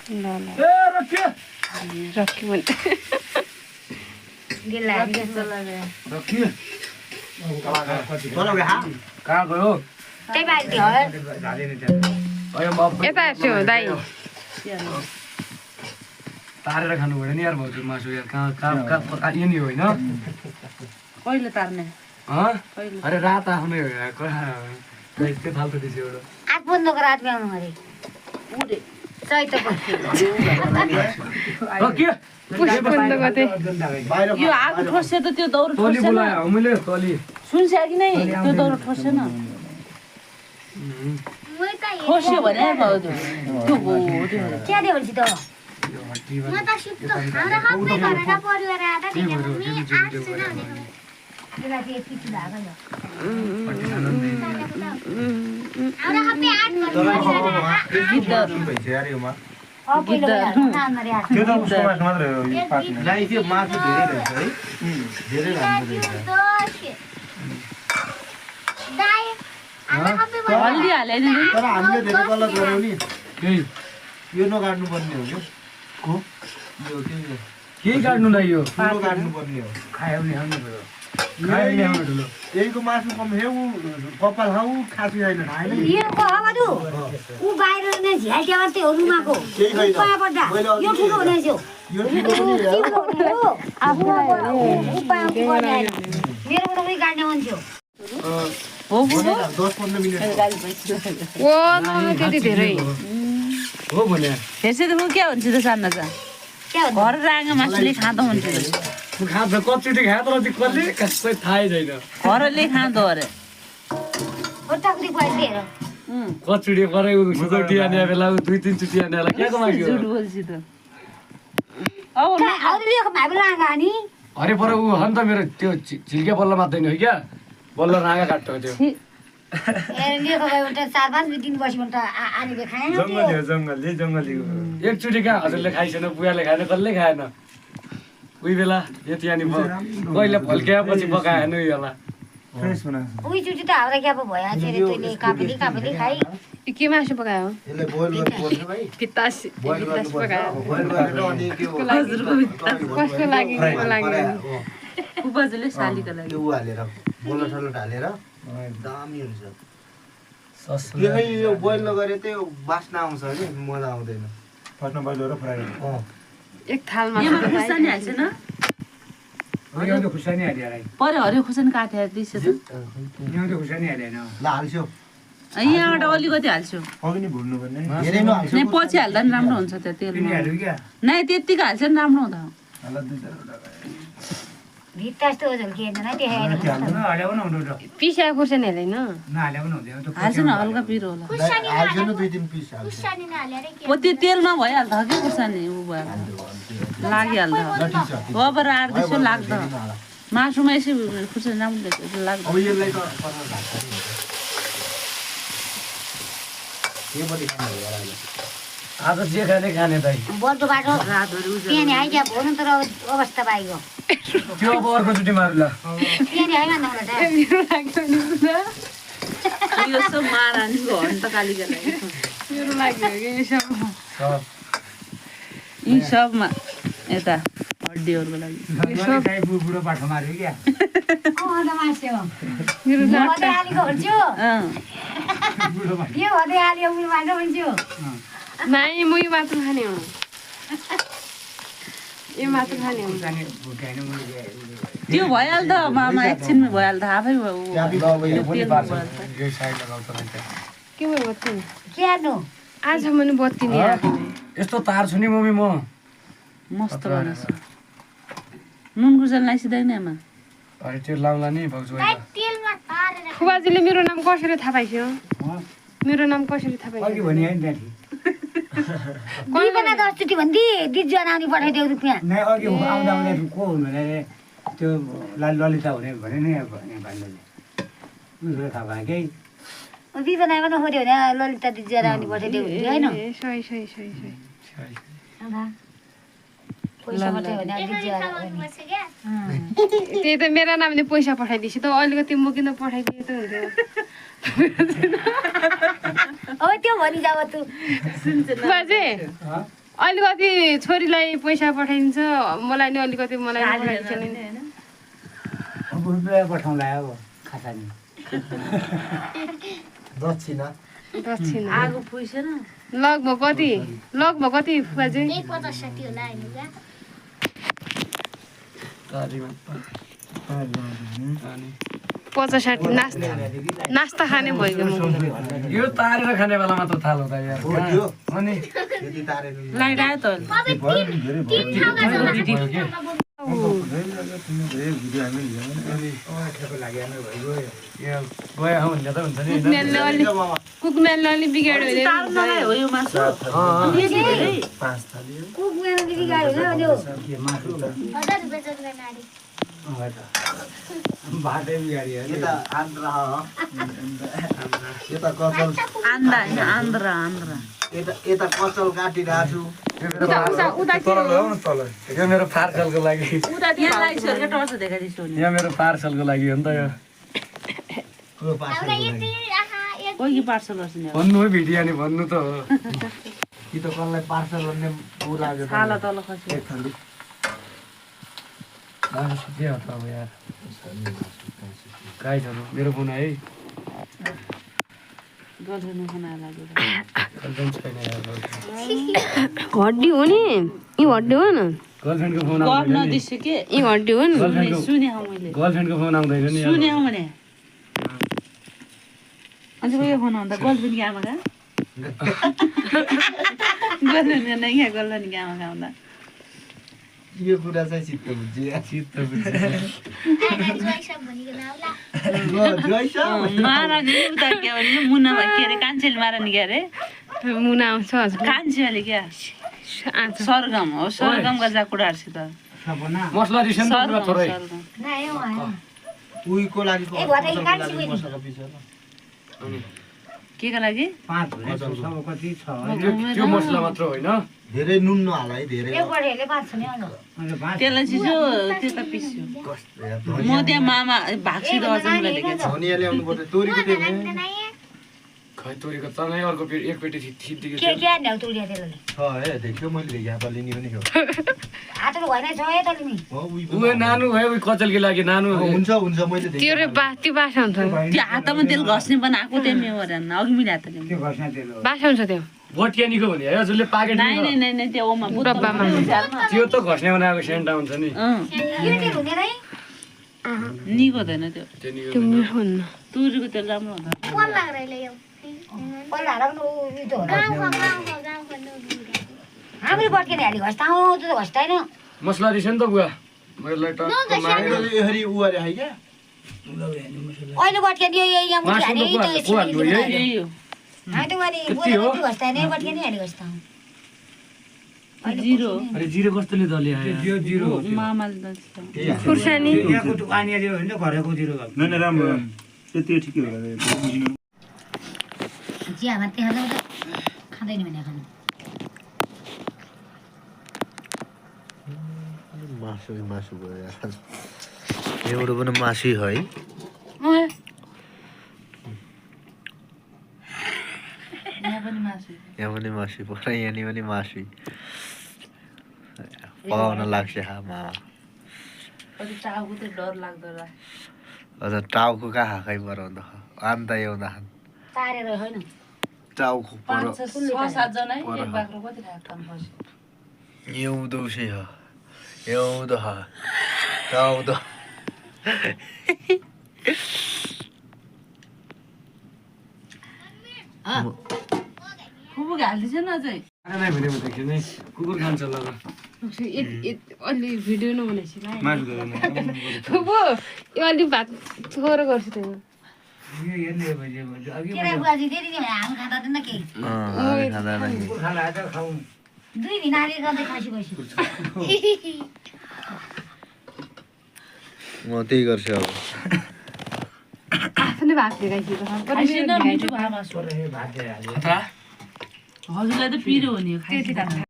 ल ल ए रक्के रक्की भने गिल्ला रक्के रक्के चलो हा कहाँ गयो त्यही बाहिर थियो अयो म यता हेर्छु दाइ तारेर खानु पर्यो नि यार भाउजू मासु यार कहाँ कहाँ यो नि होइन कहिले तार्ने अरे रात आफ्नै हो यार त्यो फाल्टो दिस एउटा आठ बन्दको रात भ्याउनु अरे उडे चैत बस्यो रक्के बन्द गर्दै यो आगो ठोस्छ त त्यो दौरो तली ठोस्छ बोलायो मैले तली सुन्छ कि नै त्यो दौरो ठोस्छ न ठोस्यो भने भाउजू त्यो हो त्यो क्या दियो भने त यो हड्डी म त सुत्तो हाम्रो सबै घरका परिवार आएर दिने मम्मी 8 जना हुने त्यसलाई चाहिँ यति चुला हाल्छ हाम्रो सबै 8 त्यो त उसको मासु मात्र हो यो पाक्ने लाई त्यो मासु धेरै रहेछ है धेरै राम्रो रहेछ दाइ हाम्रो सबै हल्दी हाले नि तर हामीले धेरै गलत गर्यौ नि केही यो नकाट्नु पर्ने हो यो को यो केही काट्नु नै यो ठुलो काट्नु पर्ने हो खायो भने आउनु पर्यो खायो भने आउनु ठुलो यहीको मासु कम हेउ कपाल खाऊ खासी छैन हैन यो को हो बडु उ बाहिर नै झ्याल्ट्या मात्रै हो रुमाको उपाय पर्दा यो ठुलो हुने थियो यो ठुलो पनि हो आफुमा उपाय गर्ने हैन मेरो पनि गाड्ने मन थियो हो बुझ्नु 10-15 मिनेट ओ न त्यति धेरै हो भने फेरि त म के हुन्छ त सान्न चाहिँ क्या हो घर राँगा मासुले खाँदो हुन्छ म खान्छ कचोटि खायो तर त्यो कसले कसै थाहै छैन घरले खाँदो अरे ओटाकुरी पाइदिए हेर कचोटि परे सुगटी आने बेला 2-3 चोटि आने बेला के माग्यो झुट बोल्छु त अब अरूले भाइ लागा नि अरे पर ऊ हन त मेरो त्यो झिल्के बल्ल मात्दैन हो क्या बल्ल रागा काट्छ त्यो ए लिएको भए उता 4-5 दिन बस्यो भने त आनीले खाएन जंगली हो जंगली एकचोटि कहाँ हजुरले खाइसेन बुवाले खाएन कसले खाएन उही बेला यति अनि कहिले फल्क्यापछि पकाएन उही बेला फ्रेस बना उही चुटी त हाउरा क्याप भयो अझै तैले कापेली खाइ के मासु पकायो यसले बोइल गर्नुपर्छ भाइ पितास बोइल पितास पकायो बोइल गरेर अनि के हो कसको लागि को लागि उपजले सालीको लागि त्यो हालेर बोलट हालेर दामी हुन्छ ससुरा यो खै यो बोइल नगरे त यो बास्ना आउँछ नि मजा आउँदैन फर्स्टमा बोइल गरेर फ्राई एक थाल यहाँ मासु खुर्सानी हाल्छ न यहाँ त खुर्सानी हाल्यो यार परे हरियो खुर्सानी काटेर दिन्छ त यहाँ त खुर्सानी हालेन ल हाल्छौ यहाँबाट अलिकति हाल्छु अघि नै भुट्नु पर्ने धेरै नहाल्छौ नै पछि हाल्दा नि राम्रो हुन्छ त्यो पिनी तेलमा हाल्यो क्या नै त्यतिको हाल्छ नि राम्रो हुँदा होला 2-4 भित्ता जस्तो झल्किएन नि त्यो हाल्यो न हुँदो पिसाएको खुर्सानी हालेन नहाल्यो पनि हुँदैन त्यो हाल्छ न हल्का पिरो होला हाल्छु न 2-3 पिस हाल्छु खुर्सानी नहालेर के ओ त्यो तेलमा भइहाल्छ कि खुर्सानी उ भयो लागिहाल्छ ल ठिक छ अब राड त्यसो लाग्छ मासुमा यसो खुर्सानी राम्रो देख्छ लाग्छ अब यसलाई त पर्न लाग्छ नि के पनि खानु होला अहिले आज जे खाने खाने दाइ बल्दो बाटो रातहरू त्यहाँ नि आइजा भोन तर अवस्था पाइगयो त्यो अब अर्कोचोटि मारु ल त्यहाँ नि आइमा नहुला त मेरो लाग्यो नि पुरा यो सब मारानीको हो नि त कालीको लागि मेरो लाग्यो कि यो सब यी सबमा यता हड्डीहरूको लागि बुढो पाठो मार्यो क्या अन्त मास्यो मेरो भदै हालेको हुन्छु यो भदै हाल्यो उयो बाटो हुन्छु नाइ म यो मात्र खाने हो यो मात्र खाने हो त्यो भइहाल्छ मामा एकछिनमा भइहाल्छ आफै चाबी बाबुले पनि पार्छ यो साइड लगाउँछ के भयो बत्ती के हाल्नु आजसम्म नि बत्ती नि आएको यस्तो तार छु नि मम्मी म मस्त बनाउँछ नुन खुर्सानी लाइसिँदैन आमा अरे त्यो लाउँला नि भाउजू तेलमा तारेर फुबाजीले मेरो नाम कसरी थाहा पाइसक्यो मेरो नाम कसरी थाहा अघि पाइसक्यो भने होइन त्यहाँ दिपना 10 चोटि भन्दी दिज जनाउनी पठाइदेऊ रुपियाँ नै अघि आउँदा आउँदा को हुनु भने त्यो ललिता हुने भने नि भाइले उसले थाहा भयो कि दिपना पनि खोज्यो भने ललिता दिज जनाउनी पठाइदेऊ होइन ए सही सही सही सही पैसा मात्रै भने दिज जनाउनी बस्यो क्या त्यही त मेरो नामले पैसा पठाइदिएपछि त अलिकति म किन पठाइदिए त हुन्थ्यो अब त्यो भनि जाऊ तँ बाजे अलिकति छोरीलाई पैसा पठाइदिन्छ मलाई नि अलिकति मलाई नि पठाइदिन्छ नि अब रुपियाँ पठाउँला अब खासानी दक्षिणा दक्षिणा आगो पैसा न लगभग कति फुवा चाहिँ 50-60 होला हैन बुवा 50-60 नास्ता खाने भइगयो यो तारेर खाने बेला मात्र थाल हो त यार अनि यति तारेर लागिरहेको त कुकम्यानले अलि बिगाड्यो भने हो यो मासु कुकम्यान दिदी गाडी हो त्यो 1000 रुपैयाँ जग्गा नाडी भाटै बिगाडी यता आन्ध्र यता कचल आन्ध्रा होइन आन्ध्रा यता कचल काटिरहेको छु यो मेरो पार्सलको लागि यहाँ लागिसक्यो टर्च देखाइदिन्छु नि यहाँ मेरो पार्सलको लागि हो नि त यो एउटा यति आहा एक कोही पार्सल गर्छ नि भन्नु है भिडियो नि भन्नु त हो कि त कसलाई पार्सल गर्ने ऊ लाग्यो छाला तल खस्यो के हो त अब यार गाइडहरू मेरो फोन है गर्नु खाना लाग्यो गर्लफ्रेन्ड छैन यार हड्डी हो नि यी हड्डी हो न गर्लफ्रेन्डको फोन गर्न आउँदैन नि दिसु के यी हड्डी हो नि सुने हौ मैले गर्लफ्रेन्डको फोन आउँदैन नि सुने हौ भने अनि यो फोन आउँदा गर्लफ्रेन्ड आमा कहाँ गर्लफ्रेन्ड नै यहाँ गर्लफ्रेन्ड आमा कहाँ आउँदा यो कुरा चाहिँ चित्त बुझ्छ चित्त बुझ्छ जोइसा भनिको नाउला महारानी उता के भने मुना के अरे कान्छेले महारानी के अरे मुना आउँछ हजुर कान्छेले क्या सरगम हो सरगमका जाकुडाहरूसित मसला रिसेन त पुरा थोरै उहीको लागि के का लागि 5 सब कति छ त्यो मसला मात्र होइन धेरै नुन नहाल है धेरै एकबाट हेर्ने 5 छ नि अन त्यसलाई चिसो त्यो त पिस्यो म त्यहाँ मामा भाग्सी दर्जनलाई लिएको छु धनिया ल्याउनु पर्छ तोरीको त्यो खै तोरीको सँगै अर्को एक पेटी थिच्दिएको के के ल्याउ तुलिया त्यसले छ है देख्यो मैले देखेँ पालि नि पनि आटो भएन छ है तले नि हो ऊ नानु है ऊ कचलको लागि नानु हुन्छ हुन्छ मैले देखेँ त्यो रे त्यो बासा हुन्छ त्यो हातमा तेल घस्ने बनाएको त्यो मेवर हेर्न अघि मैले हात त्यो घस्ना तेल हो बासा हुन्छ त्यो बटियानीको भने है हजुरले पाकेट नाइ नाइ नाइ त्यो ओमा डब्बामा त्यो त घस्ने बनाएको सेन्टा हुन्छ नि यो तेल हुने रे निको हुँदैन त्यो त्यो मिठो हुन्न तुरीको तेल राम्रो हुन्छ कोन लाग्दैले यो पहिला हाल्नु यो त हो गाउँको हाम्रो बटकेले हाली घस्ता हो त्यो त घस्दैन मसला रिसेन त बुवा मैले त हरि उ अरे है क्या अहिले बटके यो यहाँ मुठी हाले त यही हो हामी त वाली बोलेको त्यो घस्दैन बटके नि हाली घस्ता जिरो अरे जिरो कस्तोले दले आयो त्यो जिरो हो मामाले दल्छ खुर्सानी यहाँको पानी जिरो होइन घरको जिरो न राम्रो त्यो ठिकै होला चिया भात खाँदा खाँदैन भने खानु मासु भयो यार एउटा पनि मासु है यहाँ पनि मासु यहाँ पनि मासु पर यहाँ पनि मासु पकाउन लाग्छ मामा कति टाउको चाहिँ डर लाग्दो रहा हजुर टाउको कहाँ खाइ पराउँदा आन्दा एउदा तारेर होइन टाउको पर 6-7 जना एक बाख्रो कति खाएको काम पर्छ एउदो से ह एउदो ह टाउदो खुबु हाल्दिन्छ न चाहिँ खाना भने देख्यो नि कुकुर खान्छ ल अलि भिडियो नबनाएपछि मासु गर्नु यो अलि भात थोरो गर्छु त्यो यो हेर्ने भए अघि केरा बुवाजी दिदी नि हामी खाँदा त न के कुकुर खाना आएर खाउँ 2 दिन आले गर्दै खासी बसी म त्यही गर्छु अब आफ्नै भात देखाइसक्यो खाइसेन मिठो भए मासु भात हाल्यो खतरा हजुरलाई त पिरो हो नि यो खाइसक्यो